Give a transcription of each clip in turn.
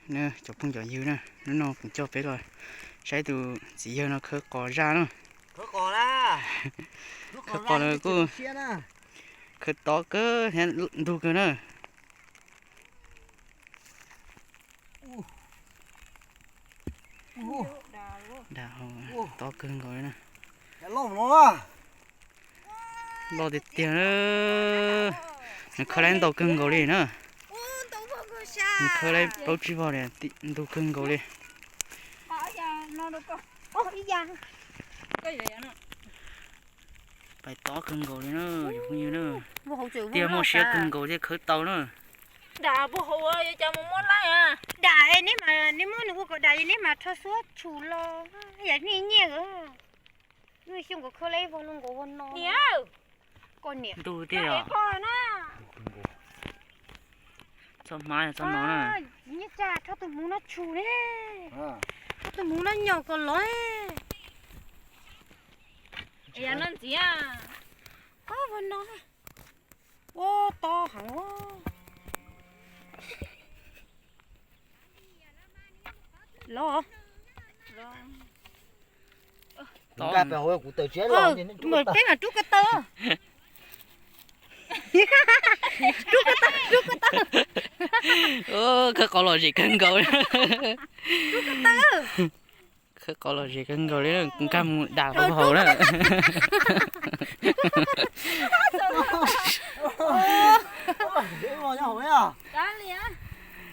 Cov phooj cov ywg na, hnub no kuv coj peb los saib tus txiv yawg no khawb qos zaj na. Khawb qos los kuj khawb tob kawg thiab ntug kawg na. Dam, tob kawg nkaus li na. Loj tiag tiag na. Nws khawb laib ntau kawg nkaus li na. Nws khawb laib plaub tsib vog li, ntug kawg nkaus li. Pais tob kawg nkaus li na, cov phooj ywg na. Tiag muaj siab kawg nkaus thiaj khawb tau na. Dam, puas hauv yuav cas mus muab laij a? Dam, neb mas neb muab nws ua kom dam, neb mas rho suab tshum los, yam nej nyiaj. Lub xyoo nkaus khawb laib vog lub nkaus vog no. Niam, koj niam ntug tiag os. Txhob hmab, txhob no na. Nyiaj tsa, rho tus hmuv no tshum ne. Rho tus hmuv no nyom kom lov. Yam no ntxiv. Vog no. Ua to heev. Los. Kuv nkag pem hauv kuv tawm tsiab los. Peb mam rub ko taw. Rub ko taw, rub ko taw. Khawb qos lom zem kawg nkaus. Rub ko taw. Khawb qos lom zem kawg nkaus li, nkag mus dam hauv hauv na.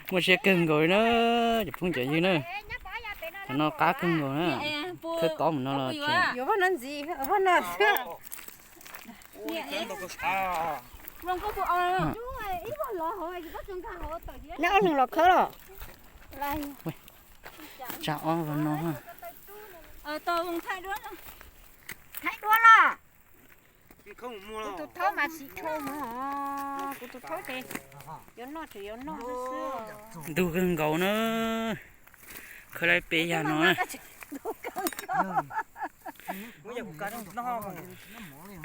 Muaj siab kawg nkaus li na, cov phooj cov ywg na. Qhov no qab kawg nkaus na. Khawb tob mus no los tseem. Neb ob leeg los khawb los. Tsa ob vog no. Thaij duab los. Kuv tus thaub mas tsis dhau no. Kuv tus thaub ces yuav noj tseem yuav noj xwb xwb. Ntug kawg nkaus na. Khawb laib peb yam no na.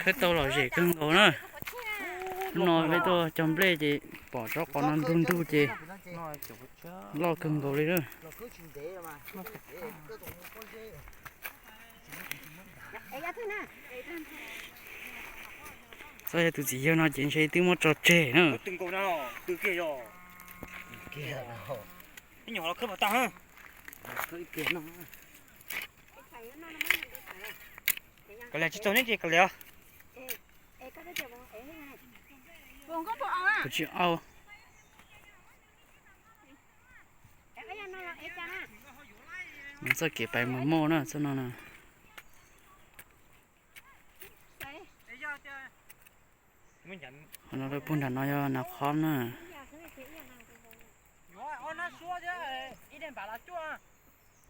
Khawb tau lom zem kawg nkaus na. Hnub no peb tuaj cog nplej ces pom tsob qos no ntug ntug ces loj kawg nkaus li na. Txhob yog tus txiv yawg no ces ntshe twb muab tso tseg na. Kav liam tsis txaus neb ces kav liam. Kuv tsis au. Txoj kev pais mus moj na txoj no na. Qhov no lawv pug nram no yog nas khob na.